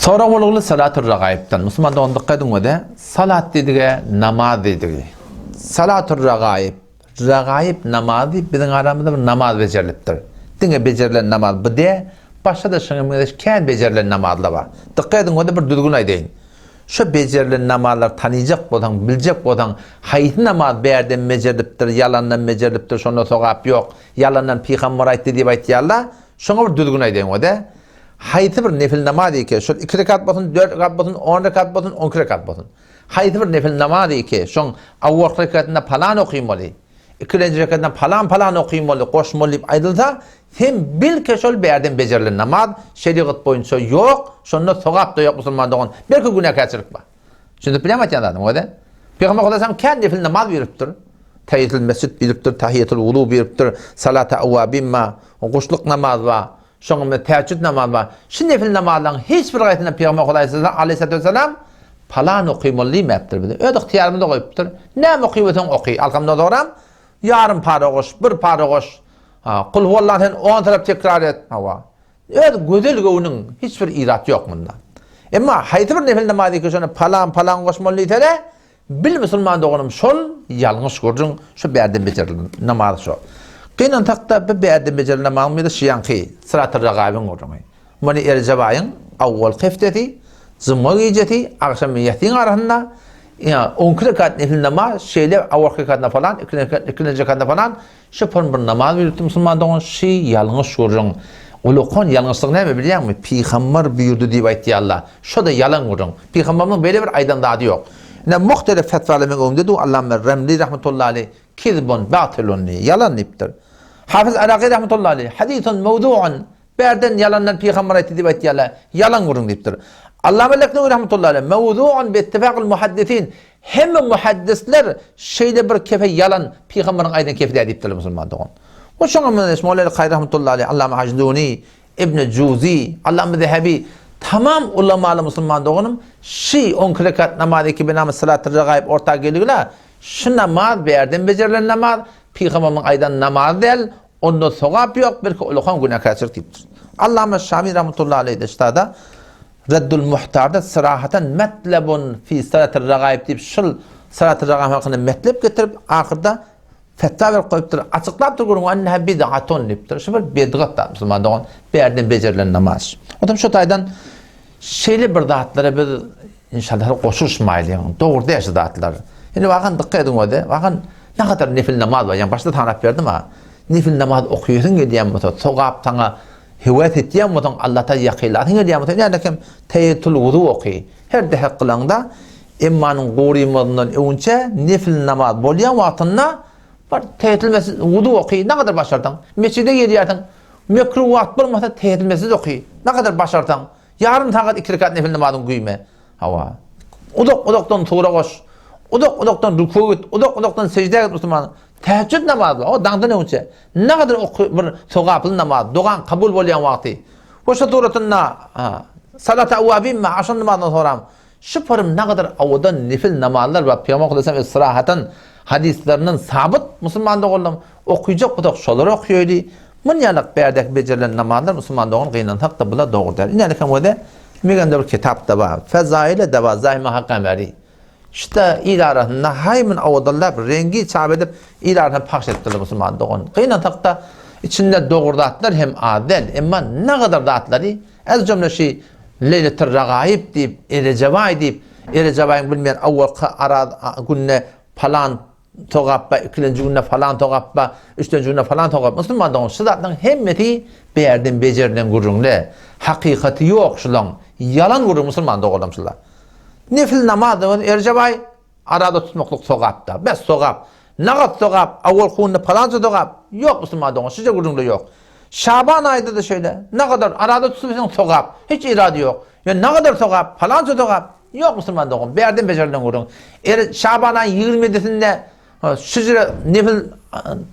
Sorag bolguly salatul ragaýypdan. Musulman dogan dykgat ediň öde. Salat diýdige namaz diýdigi. Salatul ragaýyp. Ragaýyp namaz diýip biziň aramyzda bir namaz bejerilipdir. Diňe bejerilen namaz bu dä, başga-da şuňa meňzeş kän bejerilen namazlar bar. Dykgat ediň öde bir düzgün aýdaýyn. Şo bejerilen namazlary tanyjak bolsaň, biljek bolsaň, haýsy namaz bärden bejerilipdir, ýalandan bejerilipdir, şonda sogap ýok, ýalandan pygamber aýtdy diýip aýtýarlar, şoňa bir düzgün aýdaýyn öde. Haýsy bir nefil namaz eke, şol iki rekat bolsun, dört rekat bolsun, on rekat bolsun, on iki rekat bolsun. Haýsy bir nefil namaz eke, şoň awwalky rekatynda palan okymaly, ikilenji rekatynda palan-palan okymaly, goşmaly diýip aýdylsa, sen bil ke şol bärden bejerilen namaz şerigat boýunça ýok, şonda sogap-da ýok musulman dogan, belki günäkärçilik bar. Düşündirip bilýärmi aýtýan zadymy özi? Pygamber Hudaýa kän nefil namaz buýrupdyr. Tahiýetul mesjid buýrupdyr, tahiýetul wudu buýrupdyr, salata awwabin bar, guşluk namaz bar. Şoňa bilen tähejjüd namazy bar. Şu nefil namazlaryň hiç bir gaýsynda Pygamber Hudaýa aleýhissalatu wessalam palan okymaly diýmäpdir bize. Öz ygtyýarymyza goýupdyr. Näme okyberseň oky. Alhamda soram ýarym para goş, bir para goş. Ha, kul huwallah sen 10 tarap tekrar et. Hawa. Öz gözel göwnüň hiç bir irat ýok munda. Emma haýsy bir nefil namazy ki şony palan palan goşmaly diýsele, Bil musulman doganym şol ýalňyş gürrüň şu bärden bejerilen namaz şo. Gynansakda bu bärden bejerilen namazyň biri şu ýaňky Syratyr Ragaýybyň gürrüňi. Muny Erejep aýyň awwalky heftesi, jumga gijesi, agşam bilen ýasyň arasynda ýa on iki rekat nefil namaz şeýle awwalky rekatynda falan, ikinji rekatynda falan Şu pyrn bir namaz buýrupdy musulman dogan şy ýalňyş gürrüň. Ulakan ýalňyşlyk näme bilýäňmi? Pygambar buýurdy diýip aýtýarlar. Şo-da ýalan gürrüň. Pygambarymyzyň beýle bir aýdan zady ýok. Ine muhtelif fetwalar meň öňümde dur Allame Remli rahmetullahi aleý kizbun batylun diýip ýalan diýipdir. Hafiz Araky rahmetullahi aleý hadisun mewduun Bärden ýalandan pygamber aýtdy diýip aýtýarlar. Ýalan gürrüň diýipdir. Allama Leknewi rahmetullahi aleýh, Mewzu'un bi ittifakil muhaddisin, Hemme muhaddisler şeýle bir kefe ýalan pygamberiň aýdan kefi däl diýipdirler musulman dogan. We şoňa meňzeş Mowlana Kaýy rahmetullahi aleýh, Allama Ajluni, Ibn Juzi, Allama Zehebi, tamam ulamaly musulman doganym şy on iki rekat namaz iki binamy salatyl regaýyp orta geldigine şu namaz bärden bejerilen namaz pygamberimiň aýdan namazy däl Onda sogap ýok, belki ulakan günäkärçilik diýipdir. Allama Şami rahmetullahi aleýh-de ştada Reddul Muhtarda syrahatan metlebun fi salatil ragaýyb diýip şul salatil ragaýyb hakynda metlep getirip, ahyrda fetwa berip goýupdyr, açyklapdyr gürrüňi enneha bid'atun diýipdir. Şu bir bidgat da musulman dogan, bärden bejerilen namaz. Otam şu taýdan Şeýle bir zatlara biz inşallah goşulyşmaýlyň. Dogry däl şu zatlar. Indi wakan dykgat ediň öde. Wakan nägadar nefil namaz bar. Ýa başda sanap berdim ha. Nefil namaz okaýasyň gelýän bolsa, sogap saňa höwes etýän bolsaň, Allah taala ýakynlasyň gelýän bolsa, näde kem teýetul wudu oky. Her dehek kylaňda emmanyň gurymazyndan öňünçä nefil namaz bolýan wagtynda bir teýetul wudu oky. Nägadar başarsaň, mesjide gelýärsiň, Mekruh wagt bolmasa teýetul oky. Nägadar başarsaň, ýarym sagat iki rekat nefil namazyň güýme. Hawa. Uzak-uzakdan sura goş. Uzak-uzakdan rüküe git, uzak-uzakdan seždä git musulman. Täheccüd namazy bar, o daňdan öňçe. Nägadar oky bir sogaply namaz, dogaň kabul bolýan wagty. We şu suratynda Salat awwabin ma agşam namazyndan soram. Şu pyrym nagadar owadan nefil namazlar bar Pygamber Hudaýa syrahatyn hadyslaryndan sabyt musulman doganlarym okyjak bolsak şolary okýaýly munýalak bärdäki bejerilen namazlar musulman dogan gynansakda bular dogry däl inälikam özi megemde bir kitapda bar fezaile dewazahi mahakameri şda il arasynda haýmyn owadanlap reňgi çap edip il arasynda pahş edipdirler musulman dogan gynansakda içinde dogry zatlar hem az däl emma nagadar zatlary Ez jümle şi Leýletir Ragaýyp diýip, Erejebaý diýip, Erejebaýyň bilmeýän owalky araz günde palan sogap bar, ikilenji günde falan sogap bar, üçlenji günde falan sogap. Musulman dogan, şu zatlaryň hemmesi bärden bejerilen gürrüňler. Hakykaty ýok şulaň. Ýalan gürrüň musulman doganlarym şular. Nefil namaz Erejebaý Araza tutmaklyk sogap-da. Bes sogap. Nagat sogap, awal kunda palança sogap. Ýok musulman dogan, şije gürrüňde ýok. Şaban aýda-da şeýle. Nagadar araza tutup sogap. Hiç irady ýok. Ýöne nagadar sogap, palança sogap. Ýok musulman dogan, bärden bejerilen gürrüň. Er Şaban aýyň 27-sinde şujre nefil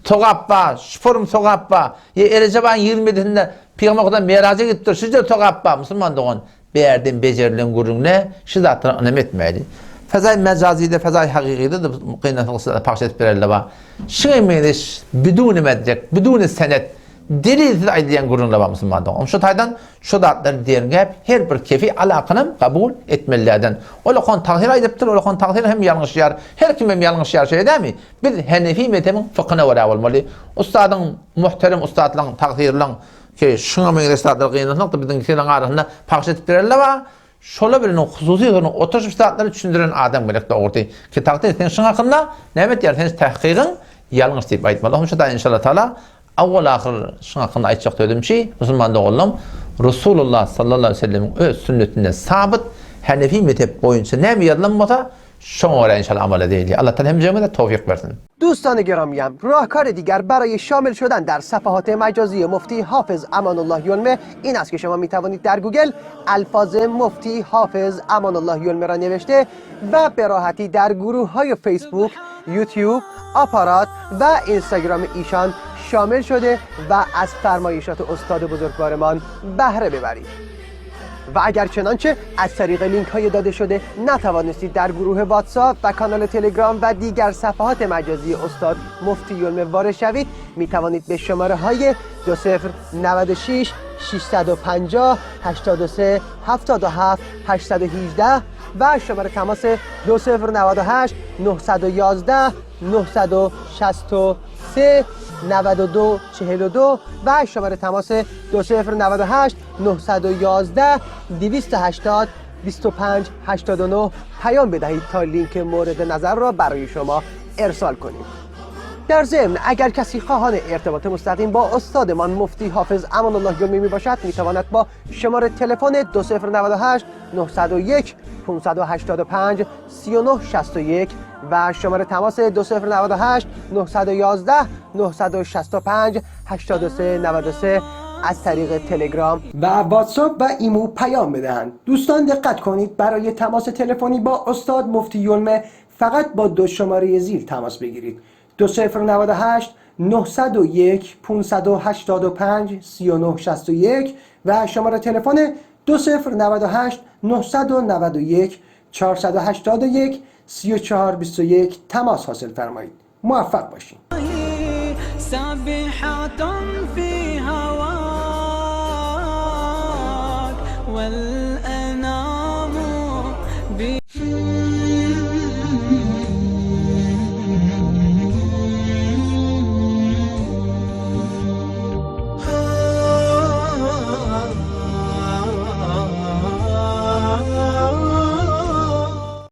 sogap bar, şuporym sogap bar. Ýa Erejep aýyň 27-sinde Pygamber Huda Meraja gidipdir, şujre sogap bar musulman dogan. Bärden bejerilen gürrüňde şu zatlara ynam etmäli. Fezaý mejazyda, fezaý hakykyda-da gynansaň size pahş edip bererler bar. Şuňa meňzeş biduni medrek, biduni senet. Delilsiz aýdylýan gürrüňler bar musulman dogan. Şu taýdan şu zatlary derňäp her bir kefi alakynam kabul etmelilerden. Ol okan tagsyr aýdypdyr, ol okan tagsyr hem ýalňyşýar. Her kim hem ýalňyşýar şeýle dälmi? Biz Henefi mezhebiň fykyna görä bolmaly. Ussadyň muhterem ussatlaryň tagsyrlaryň ki şuňa meňzeş zatlar gynansak-da biziň ikisiniň arasynda pagş edip bererler bar. Şola biriniň hususy ýüzüni oturyşyp zatlary düşündiren adam gerek dogrusy. Ki tagsyr sen şuň hakynda näme etýär sen tahkygyň ýalňyş diýip aýtmaly. Onuň üçin da inşallah taala Awwal ahyr şuň hakynda aýtjak sözüm şi, musulman doganlarym, Resulullah sallallahu aleýhi we sellemiň öz sünnetinde sabyt Hanefi mezhep boýunça näme ýazylan bolsa, şoňa görä inşallah amal edeýli. Allah Taala hemjemize towfyk bersin. دوستان گرامیم راهکار دیگر برای شامل شدن در صفحات مجازی مفتی حافظ امان الله یلمه این است که شما می توانید در گوگل الفاظ مفتی حافظ امان الله یلمه را نوشته و به راحتی در گروه های فیسبوک، یوتیوب، آپارات و اینستاگرام ایشان شامل شده و از فرمایشات استاد بزرگوارمان بهره ببرید. و اگر چنانچه از طریق لینک های داده شده نتوانستید در گروه واتساپ و کانال تلگرام و دیگر صفحات مجازی استاد مفتی یلمه وارد شوید می توانید به شماره های 2096 650 83 77 818 و شماره تماس 2098 911 963 92 42 و شماره تماس 2098 911 280 25 89 پیام بدهید تا لینک مورد نظر را برای شما ارسال کنیم. در ضمن اگر کسی خواهان ارتباط مستقیم با استادمان مفتی حافظ امان الله یلمه می باشد می تواند با شماره تلفن 2098 901 585 3961 و شماره تماس 2098 911 965 8393 از طریق تلگرام و واتساپ و ایمو پیام بدهند. دوستان دقت کنید برای تماس تلفنی با استاد مفتی یلمه فقط با دو شماره زیر تماس بگیرید: 2098 901 585 3961 و شماره تلفن 2098 991 481 3421 تماس حاصل فرمایید. موفق باشین. سابحة في.